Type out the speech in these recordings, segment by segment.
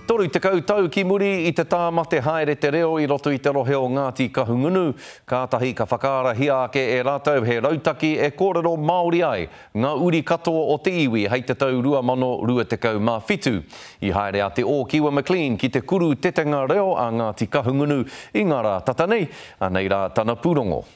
30 tau ki muri i te tāmate haere te reo i roto i te rohe o Ngāti Kahungunu, kātahi ka whakaarahia ake e rātou he rautaki e kōrero Māori ai ngā uri katoa o te iwi hei te tau 2027. I haere a Te Ōkiwa McLean ki te kuru tetenga reo a Ngāti Kahungunu i ngā rā tata nei, anei rā tana pūrongo.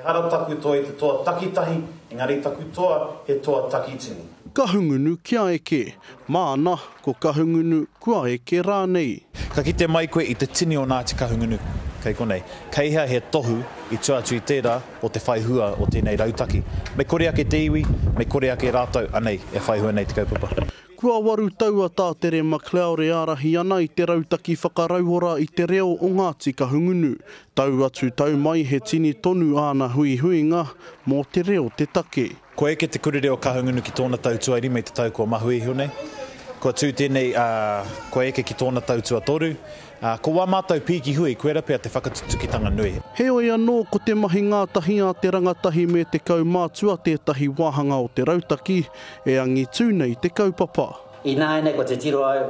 Ehara taku toa i te toa takitahi, engari taku toa he toa takitini. Kahungunu kia eke. Māna, ko Kahungunu kua eke rānei. Ka kite mai koe i te tini o Ngāti Kahungunu kei konei. Kei hea he tohu i tua atu i tērā o te whai hua o tēnei rautaki. Me kore ake te iwi, me kore ake rātou, anei, e whai hua nei te kaupapa. Kua waru tau a Tā Tere MacLeod e ārahi ana i te rautaki whakarauora i te reo o Ngāti Kahungunu. Tau atu tau mai he tini tonu āna huihuinga mō te reo te take. Kua eke te Kura Reo Kahungunu ki tōna tau tuarima i te tau kua mahue iho nei. Kua tū tēnei, ā, kua eke ki tōna tau tuatoru. Ā, ko wā mātou pīki hui, koira pea te whakatutukitanga nui. Heoi anō, ko te mahi ngātahi a te rangatahi me te kaumātua tētahi wāhanga o te rautaki e angitū nei te kaupapa. Ināianei kua titiro au,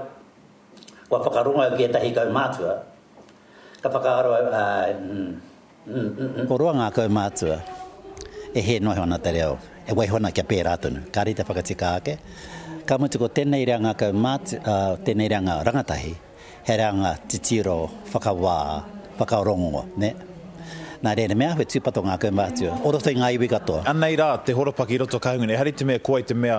kua whakarongo au ki ētahi kaumātua, Ka whakaaro au, āe, mm, mm, mm, mm. Ko roa ngā kaumātua e hē noa iho ana te reo, e waiho ana kia pērā tonu, kāre i te whakatika ake. Ka mutu ko tēnei reanga kaumātua, tēnei reanga rangatahi, he reanga titiro, whakawā, whakarongo, nē. Nā reira, me āhua tūpato ngā kaumātua o roto i ngā iwi katoa. Anei rā te horopaki i roto o Kahungunu, ehara i te mea ko wai te mea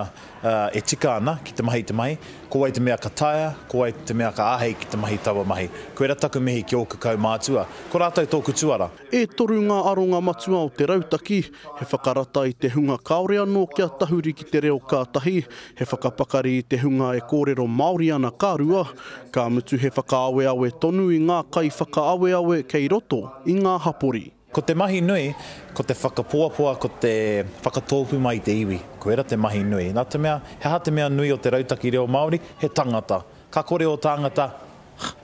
e tika ana ki te mahi i te mahi, ko wai te mea ka taea, ko wai te mea ka āhei ki te mahi taua mahi. Koira taku mihi ki ōku kaumātua, ko rātou tōku tuara. E toru ngā aronga matua o te rautaki, he whakarata i te hunga kāore anō kia tahuri ki te reo ka tahi, he whakapakari i te hunga e kōrero Māori ana ka rua, ka mutu he whakaaweawe tonu i ngā kaiwhakaaweawe kei roto i ngā hapori. Ko te mahi nui, ko te whakapoapoa, ko te whakatōpū mai i te iwi. Koira te mahi nui. Nā te mea, he aha te mea nui o te rautaki reo Māori? He tangata. Ka kore ō tāngata,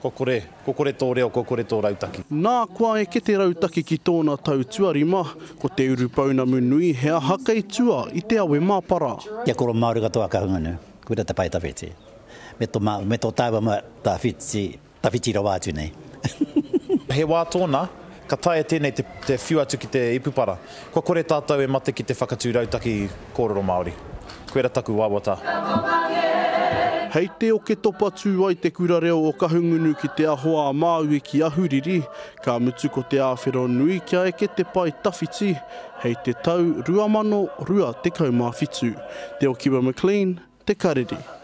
kua kore, kua kore tō reo, kua kore tō rautaki. Nā, kua eke te rautaki ki tōna tau tuarima, ko te urupounamu nui he aha kei tua i te awe māpara. Kia koro Māori katoa a Kahungunu, koira te pae tawhiti. Me to, me to tāua tawhiti. Tawhiti rawa atu nei. He wā tōna, ka taea tēnei te, te whiu atu ki te ipupara. Kua kore tātou e mate ki te whakatū rautaki kōrero Māori. Koira taku wawata. Hei te Oketopa tū ai te Kura Reo o Kahungunu ki Te Aho a Māui ki Ahuriri, ka mutu ko te āwhero nui kia eke te pae tawhiti hei te tau 2027. Te Okiwa McLean, Te Karere.